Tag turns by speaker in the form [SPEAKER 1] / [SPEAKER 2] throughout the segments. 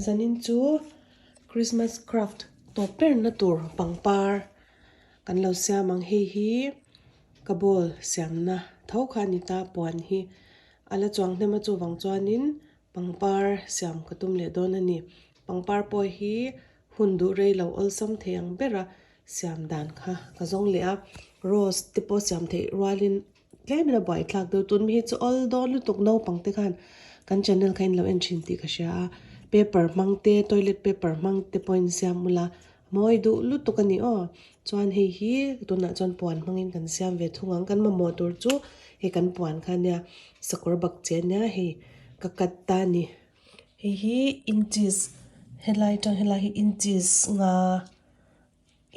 [SPEAKER 1] Zanin chu Christmas craft tawp berna tur pangpar kan lo siam ang. Hei hi ka ball siamna tho kha a ni ta puan hi a la chuang hnem a chuvang chuanin pangpar siam ka tum leh dawn a ni. Pangpar pawh hi hun duh rei lo awlsam thei ang bera siam dan kha ka zawng leh a. Rose te pawh siam theih rualin Tlem ila buai thlak deuh tun mi hi chu awl dawn lutuk naupang te khan kan channel kha in lo en thin tih ka hria a paper hmang te toilet paper hmang te pawhin siam ula mawi duh lutuk a ni aw chuan hei hi tunah chuan puan hmangin kan siam ve thung ang kan mamawh tur chu hei kan puan kha nia sakawr bak che nia hei ka cut ta a ni hei hi inches helai tang helai hi inches nga.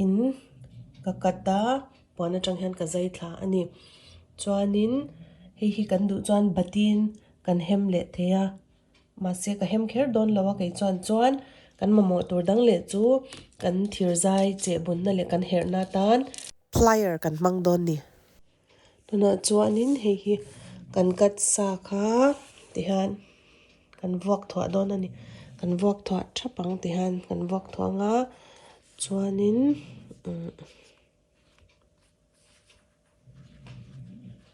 [SPEAKER 1] In ka cut a puan atang hian ka zai thla a ni chuanin hei hi kan duh chuan batin kan hem leh thei a mahse ka hem kher dawn lo a kei chuan chuan kan mamawh tur dang leh chu kan thir zai cheh bunna leh kan herhna atan plier kan hmang dawn a ni. Tunah chuanin hei hi kan cut sa kha tihian kan vuak thuah dawn a ni kan vuak thuah thap ang tihian kan vuak thuah ang a chuanin umm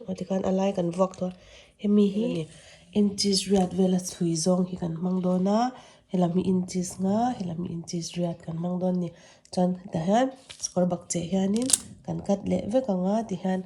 [SPEAKER 1] aw tikhan a lai kan vuak thuah hemi hi inches riat vela chhui zawng hi kan hmang dawn a helam hi inches nga helam hi inches riat kan hmang dawn a ni. Chuan hetah hian sakawr bak cheh hianin kan cut leh vek ang a tihian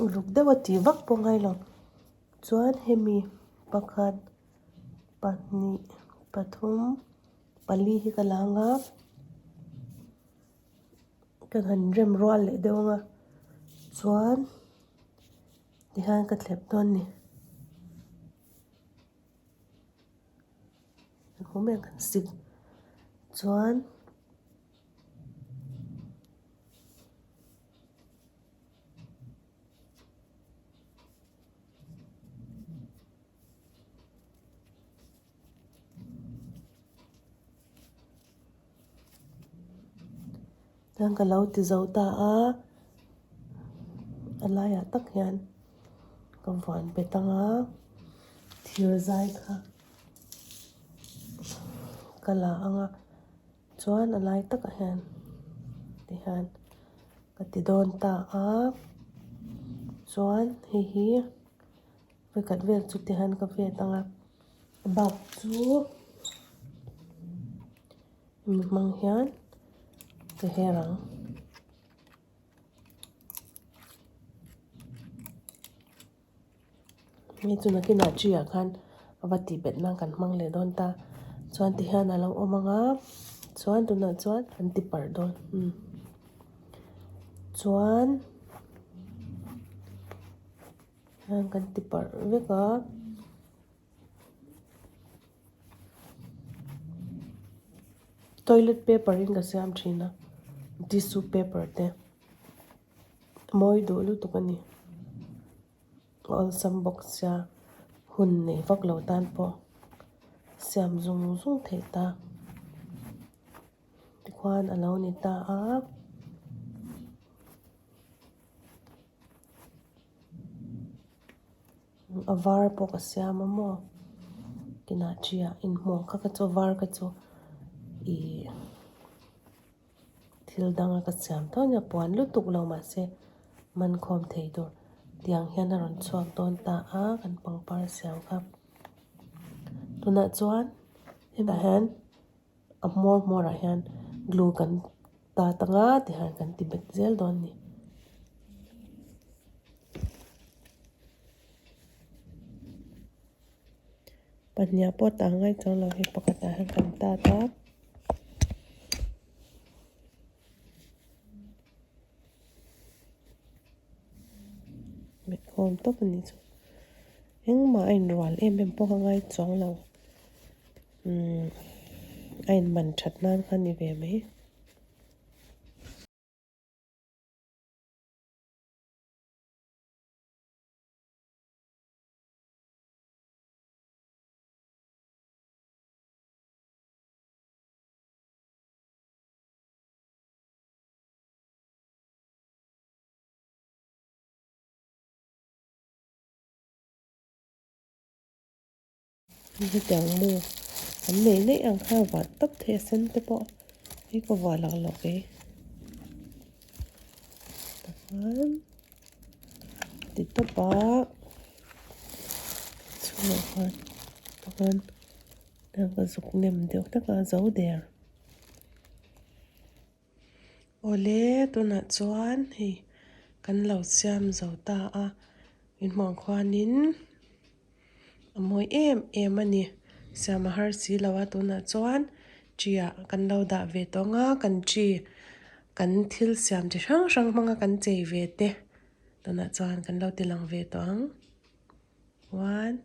[SPEAKER 1] Uluk deuh a tih vak pawh ngai lo chuan hemi pakhat pahnih pathum pali hi ka la ang a ka han rem rual leh deuh ang a chuan tihian ka thlep dawn a ni. Kan sik chuan chuan ka lo ti zo ta a a laiah tak hian. Ka vuan bet ang a thir zai kha ka la ang a chuan a lai takah hian tihian ka ti dawn ta a chuan hei hi vawikhat vel chu tihian ka vet ang a a bak chu hemi hmang hian ka her ang. Hei chu nakinah tree ah khan a va tih bet nan kan hmang leh dawn ta chuan tihian a lo awm ang a chuan tunah chuan an ti parh dawn umm chuan hian kan ti parh vek a. Toilet paper in ka siam thin a tissue paper te mawi duh lutuk a ni a awlsam bawk sia hun nei vak lo tan pawh siam zung zung theih ta tikhuan a lo ni ta a. A var pawh ka siam a maw kinah ṭiah inhmuh kha ka chu a var kha chu ihh thil danga ka siam tho ania puan lutuk lo mahse man khawm thei tur tiang hian a rawn chhuak dawn ta a kan pangpar siam kha tunah chuan hetah hian. A hmawr hmawrah hian Glue kan tat anga tihian kan ti bet zel dawn a ni. Pahniha pawh tah ngai chuang lo hei pakhatah hian kan tat a. Mitkhawm tawp a nih chu engmah a inrual em em pawh ka ngai chuang lo umm a inman that nan kha a ni ve mai. Hetiang mu an nei neih ang kha a vah tawp thei a sen te pawh hei ka vuah lak lawk e tikhan ti tawp a chhungah khan tikhan ka zuk nem deuh hlek a zo der. Awle tunah chuan hei kan lo siam zo ta a inhmuh ang khuanin a mawi em em a ni siam a har si lo a tunah chuan chi ah kan lo dah ve tawh ang a kan chi kan thil siam chi hrang hrang hmanga kan chei ve te tunah chuan kan lo ti lang ve tawh ang one.